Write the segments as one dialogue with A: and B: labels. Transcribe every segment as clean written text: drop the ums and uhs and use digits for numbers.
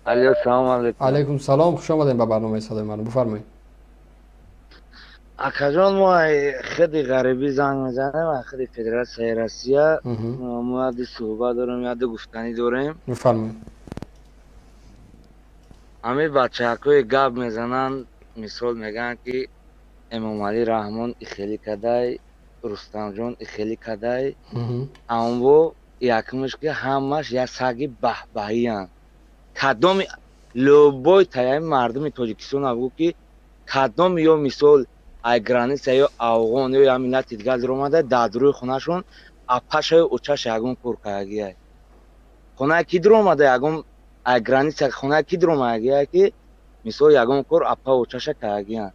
A: Алло, салом алейкум.
B: Алейкум салом, хуш омадем ба барномаи «Садои мардум», бифармоед.
A: Акаҷон, мо худи ғарибӣ занг мезанем, худи Федератсияи Россия. Мо яде суҳбат дорем, яде гуфтанӣ дорем.
B: Бифармоед.
A: Ҳамин бачаҳакое гап мезананд, мисол мегӯянд, ки Эмомалӣ Раҳмон ихелӣ кадай, Рустамҷон ихелӣ кадай. Амво якумш, ки ҳамаш як саги баҳбаҳиянд. Кадоми любой таями мардуми Тоҷикистон бигӯ, ки кадом ё мисол ай граница ё афғон ё як миллати дигар даромада, дар дуруи хонашон апашаю очаша ягон кор кардагиай. Хонаи ки даромада, ягон ай граница, хонаи ки даромадагиай, ки мисол ягон кор апа очаша кардагиянд?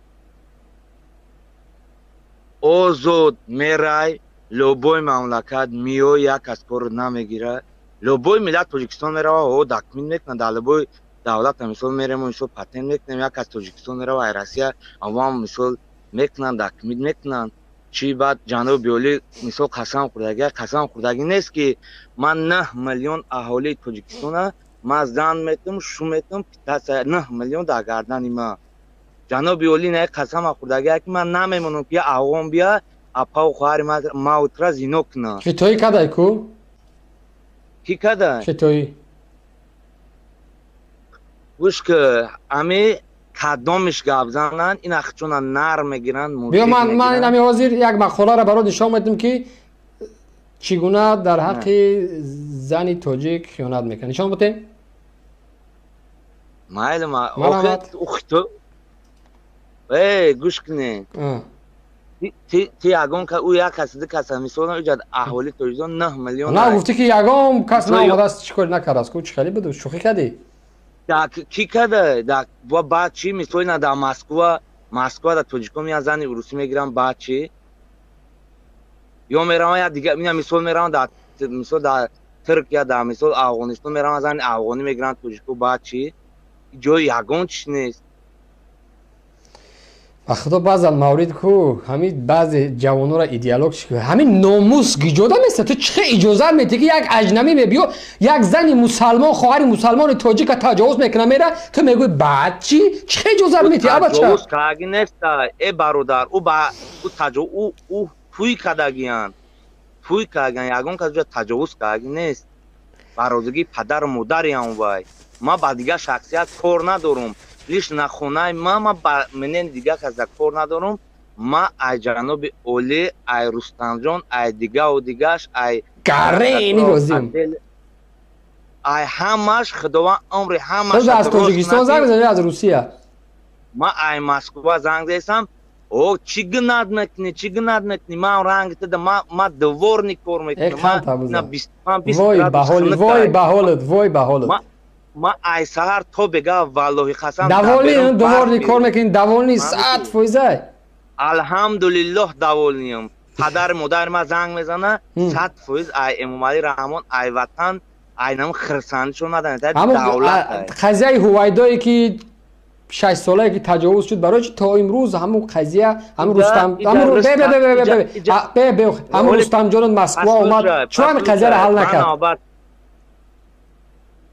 A: Озод мерай, любой мамлакат миёй, як аз корро намегирад. Любой миллат Тоҷикистон мерава, о документ мекунад. Дар любой давлата мисол мерем, мисол патент мекунем. Як аз Тоҷикистон мерава, ай Россия авам мисол мекунанд, документ мекунанд. Чӣ баъд ҷаноби олӣ мисол қасам хӯрдагӣ? Қасам хӯрдагӣ нест, ки ман 9 миллион аҳолии Тоҷикистона ман зан метум, шу метум, питаса 9 миллион дар гардани ман. Ҷаноби олӣ на қасама хӯрдагӣ, ки ман намемонам, ки афғон бия, апаву хоҳари маутра зино кунад.
B: Хитоӣ кадай ку?
A: Кӣ кадай?
B: Хитоӣ.
A: Гӯш ки, ами кадомиш гап зананд, ин ахчона нар мегиранд.
B: Биё, ман инами ҳозир як мақоларо барот нишон медиҳам, ки чӣ гуна дар ҳаққи зани тоҷик хиёнат мекунад. Нишон будем?
A: Майли. Э, гӯш кунед, ти ягон ӯ як кас, ду каса, мисол, иҷад аҳолии Тоҷикистон 9 миллион.
B: На, гуфтӣ, ки ягон кас наомадааст, чӣ кор накардааст ку? Чӣ хеле буд, шӯхӣ кардӣ?
A: Кӣ када? Баъд чӣ? Мисол, ина дар Москва дар тоҷикон меян, зани урусӣ мегиранд, баъд чӣ? Ё мераванд як дига, ина мисол мераванд дар мисол дар Туркия, дар мисол Афғонистон мераванд, зани афғонӣ мегиранд тоҷико, баъд чӣ? Ҷои ягон чиз нест.
B: Ба худо, баъзан маврид ку ҳамин баъзе ҷавонора идеолог, ҳамин номус гиҷода места. Ту чӣ иҷозат метӣ, ки як аҷнабӣ мебиё, як зани мусалмон, хоҳари мусалмони тоҷика таҷовуз мекуна, мера, ту мегӯӣ: «Баъд чӣ?» Чӣ иҷозат метӣ, абача?
A: Таҷовуз кардаги неста, э бародар. Ӯ ба ӯ таҷо ӯ тӯй кардагиянд, тӯй кардагиянд. Ягон кас ҷо таҷовуз кардаги нест. Барозигии падару модариам вай. Ман ба дигар шахсият кор надорум. Лиш на хонаи ма, ма ба менени дигар каса кор надорум. Ма ай ҷаноби олӣ, ай Рустамҷон, ай дигаву дигаш, ай
B: Гарени розиам.
A: Ай ҳамаш Худованд умри ҳамаш.
B: Аз Тоҷикистон занг мезанӣ, аз Русия?
A: Ма ай Москва занг зесам. О, чӣ гунат мекунӣ, чӣ гунат мекунӣ? Ман ранги туда, ма дворник кор мекунам.
B: Вой ба ҳоли, вой ба ҳолат, вой ба ҳолат.
A: Ма ай саҳар то бега, валлоҳи қасам.
B: Довольный, дворник кор мекунӣ, довольный 100%?
A: Алҳамдулиллоҳ, довольный ам. Падари модари ма занг мезана, 100% ай Эмомалӣ Раҳмон, ай ватан, ай нам хирсандишон наданед.
B: Давлат. Қазияи Ҳувайдое, ки 6 солае, ки таҷовуз шуд, барои чи то имрӯз ҳамун қазия, ҳамун Рустам, ҳамун Рустамҷоно Москва омад, чаро ҳамин қазияро ҳал накард?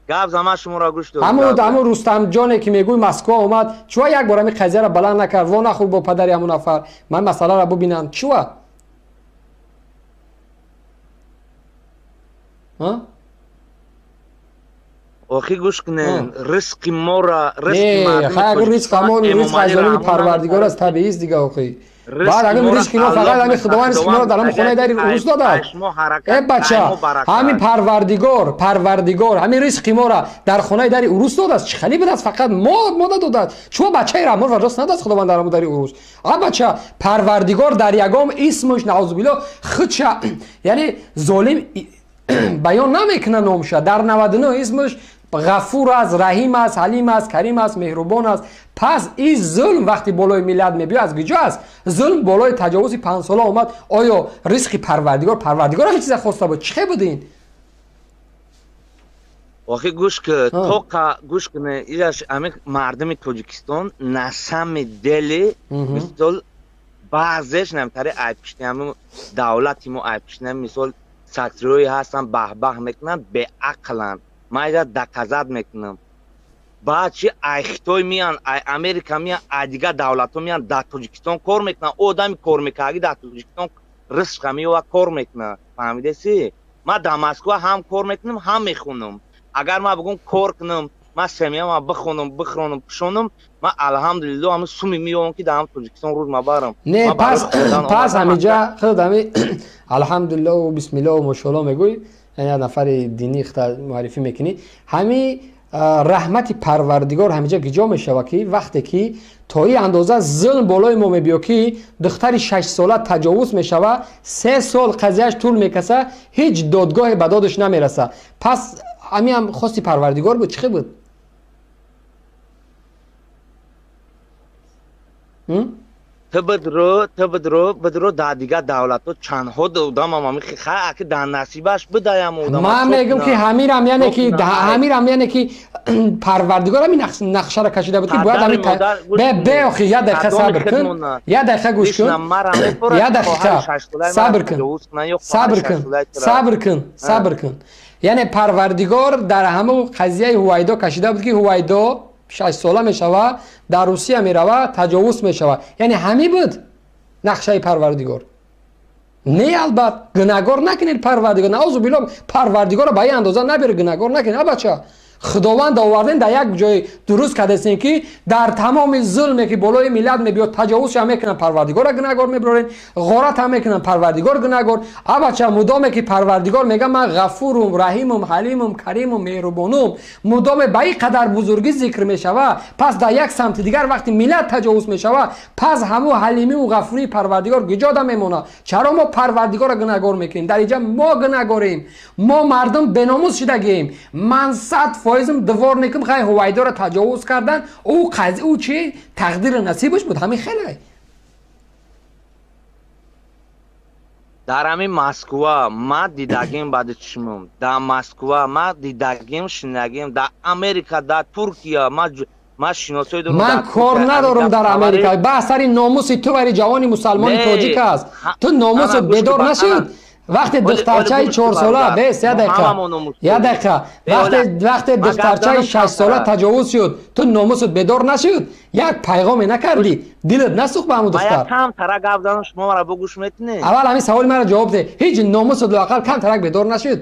A: Гап зама, шуморо гӯш.
B: Ҳамун Рустамҷоне, ки мегӯй, Москва омад, чува як бор ҳамин қазияро баланд накард, во нахӯрд бо падари ҳамун нафар, ман масъаларо бубинам, чува?
A: Охи, гӯш кунен, ризқи мора.
B: Ризқ ҳамон ризқ аз ҷониби Парвардигор аст, табиист дига. Охи, баъд ҳамин ризқи мо фақат ҳамин Худованд ризқи моро дар ҳамин хонаи дари урус додад. Э бача, ҳамин Парвардигор, Парвардигор ҳамин ризқи моро дар хонаи дари урус додааст. Чӣ хеле будааст, фақат мо мо надодааст. Шумо бачаи Раҳмон рост надост Худованд дар ҳамон дари урус. А бача, Парвардигор дар ягом исмуш, наузубилло, худша яъне золим баён намекунад номша. Дар 99 исмуш Ғафур аст, Раҳим аст, Ҳалим аст, Карим аст, меҳрубон аст. Пас ин зулм вақти болои миллат мебиёд, аз куҷо аст? Зулм болои таҷовузи 5-сола омад. Оё ризқи Парвардигор, Парвардигор ҳамин чиза хоста буд? Чӣ хел буд ин?
A: Охи, гӯш ки, тоқа гӯш куне, илаш ҳамин мардуми Тоҷикистон на самом деле мисол баъзеш намтари ай пишти ҳамин давлати мо, ай пишти ҳамин мисол сакториҳое ҳастанд, баҳбаҳ мекунанд, беақланд. Ман ира доказать мекунам. Баъд чи, ай Хитой меян, ай Америка меян, ай дигар давлатҳо меян, дар Тоҷикистон кор мекунанд. Одами кор мекардаги дар Тоҷикистон ризқа меёва, кор мекунад, фаҳмидаси? Ман дар Москва ҳам кор мекунам, ҳам мехонам. Агар ман бигӯм кор кунам, ман семьяма бихонам, бихӯронам, пӯшонам, ман, алҳамдулилло, ҳами суми меёвам, ки дар ҳам Тоҷикистон рӯз мабарам.
B: Не, пас ҳамиҷа худ ҳами алҳамдулилло, бисмилло, мошалло мегӯй, як нафари динӣ худа муаррифӣ мекунӣ. Ҳами раҳмати Парвардигор ҳамиҷа гиҷо мешавад, ки вақте ки то ин андоза зулм болои мо мебиё, ки духтари 6-сола таҷовуз мешава, 3 сол қазияш тӯл мекаса, ҳеҷ додгоҳе ба додаш намераса, пас ҳамиам хости Парвардигор буд, чӣ хел буд?
A: Ту бидро, дар дигар давлатҳо чандҳо одамам аки дар насибаш бидаям.
B: Ман мегӯм, ки ҳамирам, яъне ки ҳамирам, яъне ки Парвардигор ҳамин нақшаро кашида буд, ки бояд бе охи, як дақиқа сабр кун, як дақиқа гӯш кун, як дақиқа сабр кун, сабр кун, сабр кун, сабр кун. Яъне Парвардигор дар ҳамун қазияи Ҳувайдо кашида буд, ки Ҳувайдо 6-сола мешава, дар Русия мерава, таҷовуз мешава. Яъне ҳамин буд нақшаи Парвардигор? Не, албат, гунаҳгор накунед Парвардигор, наузу билло, Парвардигорро ба ин андоза набер, гунаҳгор накунед. Абача, Худованд оварден, дар як ҷои дуруст кардесен, ки дар тамоми зулме, ки болои миллат мебиёд, таҷовузша мекунанд, Парвардигорро гунаҳгор мебирорен, ғоратам мекунанд, Парвардигор гунаҳгор. Абача, мудоме ки Парвардигор мега: «Ман ғафурум, раҳимум, ҳалимум, каримум, меҳрубонум», мудоме ба ин қадар бузургӣ зикр мешава, пас дар як самти дигар вақти миллат таҷовуз мешава, пас ҳамун ҳалимиву ғафурии Парвардигор гиҷода мемонад? Чаро мо Парвардигорро гунаҳгор мекунем? Дар инҷа мо гунаҳгорем, мо мардум беномус шудагием. Ман 100%-м дворникам, хай, Ҳувайдоро таҷовуз кардан, ӯ қази, ӯ чи тақдири насибаш буд, ҳамин хеле.
A: Дар ҳамин Москва ман дидагим, баъди чишмам дар Москва ман дидагим, шинагим, дар Америка, дар Туркия ман шиносои дорам.
B: Ман кор надорам дар Америка, ба сари номуси ту вари ҷавони мусалмони тоҷик аст. Ту номусат бедор нашуд, вақте духтарчаи 4-сола, бес, як дақиқа, як дақиқа, вақте духтарчаи 6-сола таҷовуз шуд, ту номусат бедор нашуд? Як пайғоме накардӣ? Дилат насӯхт ба ҳамун духтар? Аввал ҳамин саволи маро ҷавоб деҳ. Ҳеҷ номусат лоақал камтарак бедор нашуд?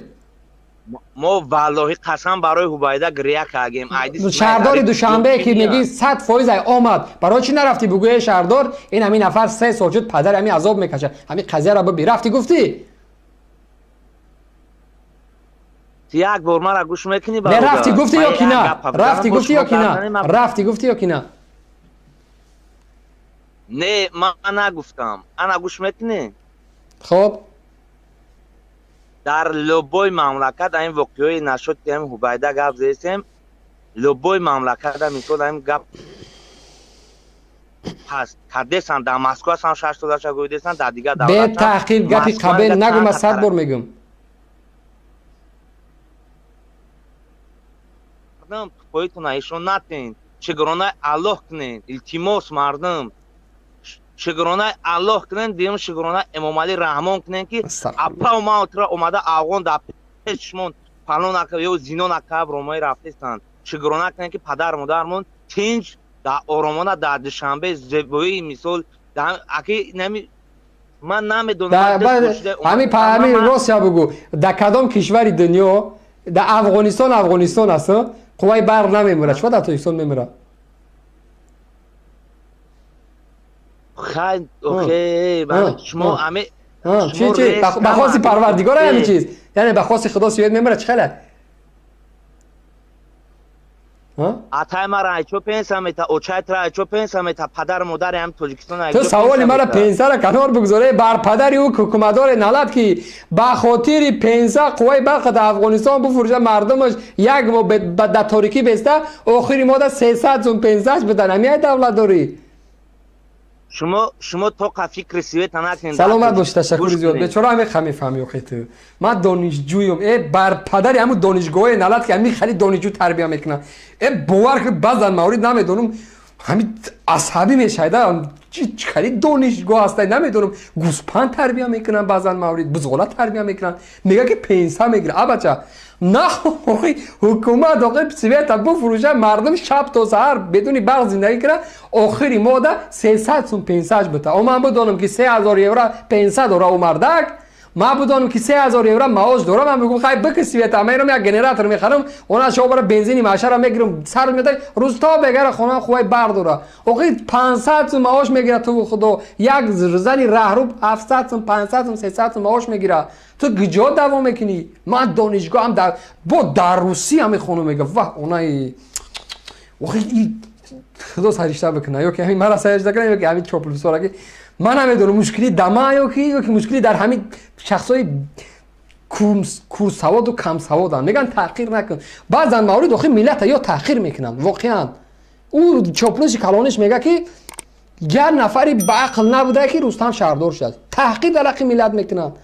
A: Мо, валлоҳи, қасам, барои Ҳубайда гиря кардем.
B: Шаҳрдори Душанбе, ки мегӣ 100% ай омад, барои чӣ нарафтӣ бугӯе: «Шаҳрдор, ин ҳамин нафар 3 сол шуд, падари ҳамин азоб мекашад, ҳамин қазияро биби»? Рафтӣ, гуфтӣ?
A: Як бор мара гӯш мекунӣ?
B: Не, рафтӣ, гуфтӣ ё ки на? Рафтӣ, гуфтӣ ё ки на? Рафтӣ, гуфтӣ ё ки на?
A: Не, ман нагуфтам. Ана, гӯш мекунӣ?
B: Хоб.
A: Дар любой мамлакат ҳамин воқеаи нашуд, ки ҳамин Ҳубайда гап зесем, любой мамлаката, мисол, ҳамин гап ҳаст, кардесан, дар Москва сан 6 солаша гӯйдесан, дар дигар
B: давлат. Бетаҳқиқ гапи қабел нагӯ, ман 100 бор мегӯм.
A: Мардум, тупоитона ишон натен, шукронаи Аллоҳ кунед, илтимос, мардум, шукронаи Аллоҳ кунед, дигам шукронаи Эмомалӣ Раҳмон кунед, ки апау маотра омада афғон дар пешмон фалон нака ё зино нака ромаи рафтестанд. Шукрона кунед, ки падар модармон тинҷ дар оромона дар Душанбе зебоии, мисол, аки нами ман намедонам.
B: Ҳамин ростя бугӯ, дар кадом кишвари дунё, дар Афғонистон, Афғонистон аст, қувваи барқ намемирад, чиба дар Тоҷикистон мемирад?
A: Хай, шумо ами
B: чи чи ба хости Парвардигора ҳамин чиз, яъне ба хости Худо свет мемирад, чӣ хеле?
A: Атай мара айчо пенса мета, очайтра айчо пенса мета, падар модари ҳам Тоҷикистон.
B: Ту саволи мара пенсара канор бигзоре, бар падари ӯ ҳукуматдоре налад, ки ба хотири пенса қувваи барқа дар Афғонистон буфурӯша, мардумаш як моҳ дар торикӣ беста, охири мода 300 сум пенсаш бидан. Ҳамияй давлатдорӣ?
A: Шумо тоқа фикри света накунед.
B: Саломат бош, ташаккури зиёд. Бечора, ҳамин мефаҳми охи ту. Ман донишҷӯюм, э, бар падари ҳамун донишгоҳе налад, ки ҳамин хали донишҷӯ тарбия мекунад. Э, бовар кун, баъзан маврид намедонам, ҳамин асабӣ мешавад, хали донишгоҳ ҳастай, намедонам, гӯспанд тарбия мекунанд, баъзан маврид бузғола тарбия мекунанд, мега ки пенса мегира. Абача, На, охи, ҳукумат, охи, света буфурӯша, мардум шаб то саҳар бедуни барқ зиндагӣ кунад, охири моҳда 300 сум пенсияш бита. О, ман бидонам, ки 3000 евро пенсия дора ӯ мардак, ман бидонам, ки 3000 евро маош дора, ман мегӯм: «Хай, бики света, ман ирам як генератор мехарам, она шо бара бензини машара мегирам, сар меда рӯз то бегара, хона хувай барқ дора». Охи, 500 сум маош мегира, туву худо, як зани раҳруб 700 сум, 500 сум, 300 сум маош мегира. Ту куҷо давом мекунӣ? Ман донишгоҳам бо дар Русия мехонам, мега. Ваҳ, онаи, охи, худо саришта бикуна, ё ки ҳамин мара саришта кунад, ё ки ҳамин чоплусора, ки ман намедонам, мушкили дама ё ки мушкили дар ҳамин шахсои курсаводу камсаводанд. Мегӯянд, таҳқир накун. Баъзан маврид, охи, миллата ё таҳқир мекунанд воқеан. Ӯ чоплуси калониш мега, ки як нафари ба ақл набуда, ки Рустам шаҳрдор шуд. Таҳқир дар ҳаққи миллат мекунанд.